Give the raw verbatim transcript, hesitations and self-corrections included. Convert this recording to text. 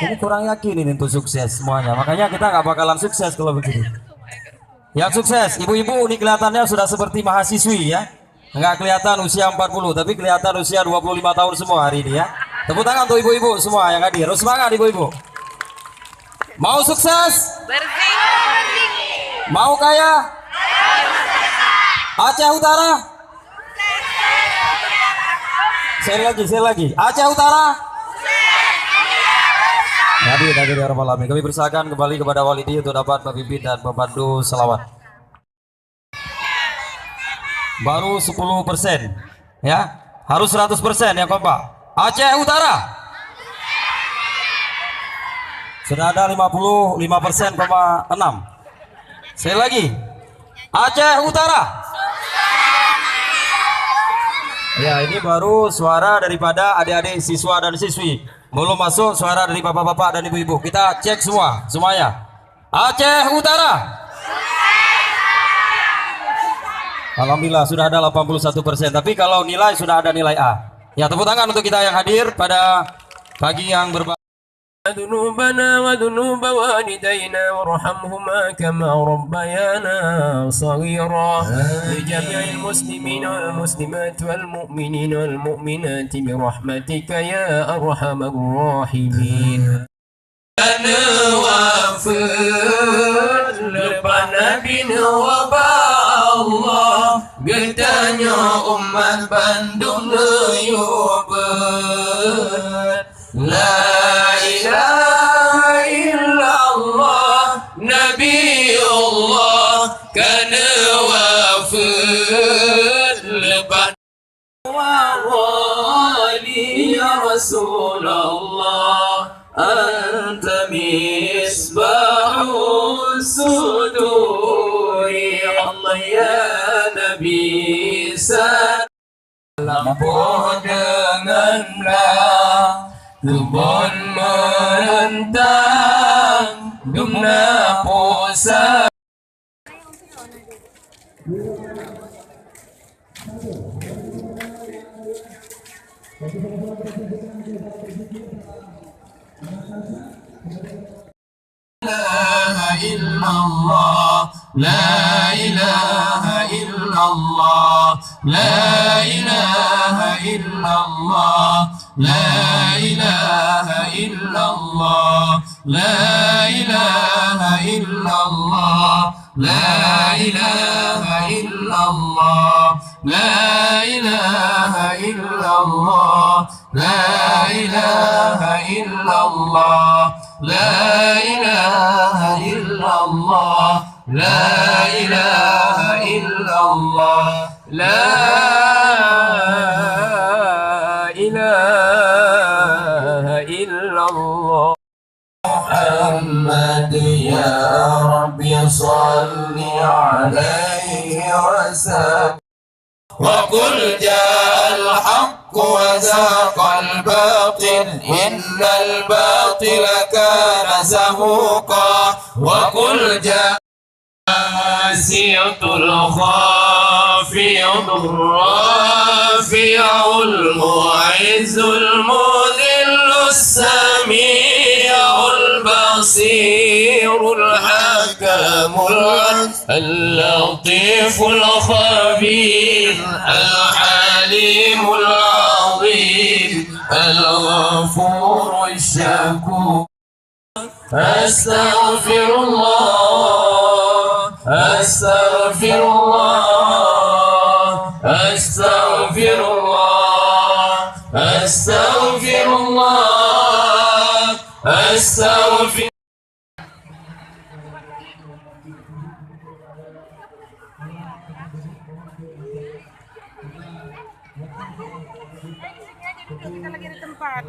Ini kurang yakin ini untuk sukses semuanya. Makanya kita nggak bakalan sukses kalau begini. Yang sukses, ibu-ibu ini kelihatannya sudah seperti mahasiswi ya. Nggak kelihatan usia empat puluh, tapi kelihatan usia dua puluh lima tahun semua hari ini ya. Tepuk tangan untuk ibu-ibu semua yang hadir. Semangat ibu-ibu. Mau sukses? Mau kaya? Aceh Utara? Sekali lagi, sekali lagi. Aceh Utara? Hadir, hadir ya Rabbal Alamin. Kami persilakan kembali kepada Walidi untuk dapat memimpin dan memandu selawat. Baru sepuluh persen, ya. Harus seratus persen yang kompak. Aceh Utara. Sudah ada lima puluh lima persen koma enam. Sekali lagi. Aceh Utara. Ya, ini baru suara daripada adik-adik siswa dan siswi. Belum masuk suara dari bapak-bapak dan ibu-ibu. Kita cek semua, semuanya. Aceh Utara. Alhamdulillah, sudah ada delapan puluh satu persen. Tapi kalau nilai, sudah ada nilai A. Ya, tepuk tangan untuk kita yang hadir pada pagi yang berbahagia. ذنوبنا وذنوب والدينا وارحمهما كما ربيانا صغيرا. لجميع المسلمين والمسلمات والمؤمنين والمؤمنات برحمتك يا أرحم الراحمين. Neuwafeuet leupah Nabi neuwaba Allah, geutanyoe umat bandum neuyue beuet. La ilaha illallah, Nabiullah ka neuwafeuet leupah. وغالي يا رسول الله، أنت مصباح الصدور. الله يا نبي، salam poh deungon blang, teubon meureuntang, dumna posa. إله إلا الله، لا إله إلا الله، لا إله إلا الله، لا إله إلا الله، لا إله إلا الله. لا إله إلا الله، لا إله إلا الله، لا إله إلا الله، لا إله إلا الله، لا إله إلا الله، لا إله إلا الله. محمد يا رب صل عليه وسلم. وقل جاء الحق وزهق الباطل إن الباطل كان زهوقا. وقل جاء الباسط الخافض الرافع المعز المذل السميع البصير الحكم العليم اللطيف الخبير الحليم العظيم الغفور الشكور. أستغفر الله، أستغفر الله، أستغفر الله، أستغفر الله، أستغفر. Kita lagi ada tempat.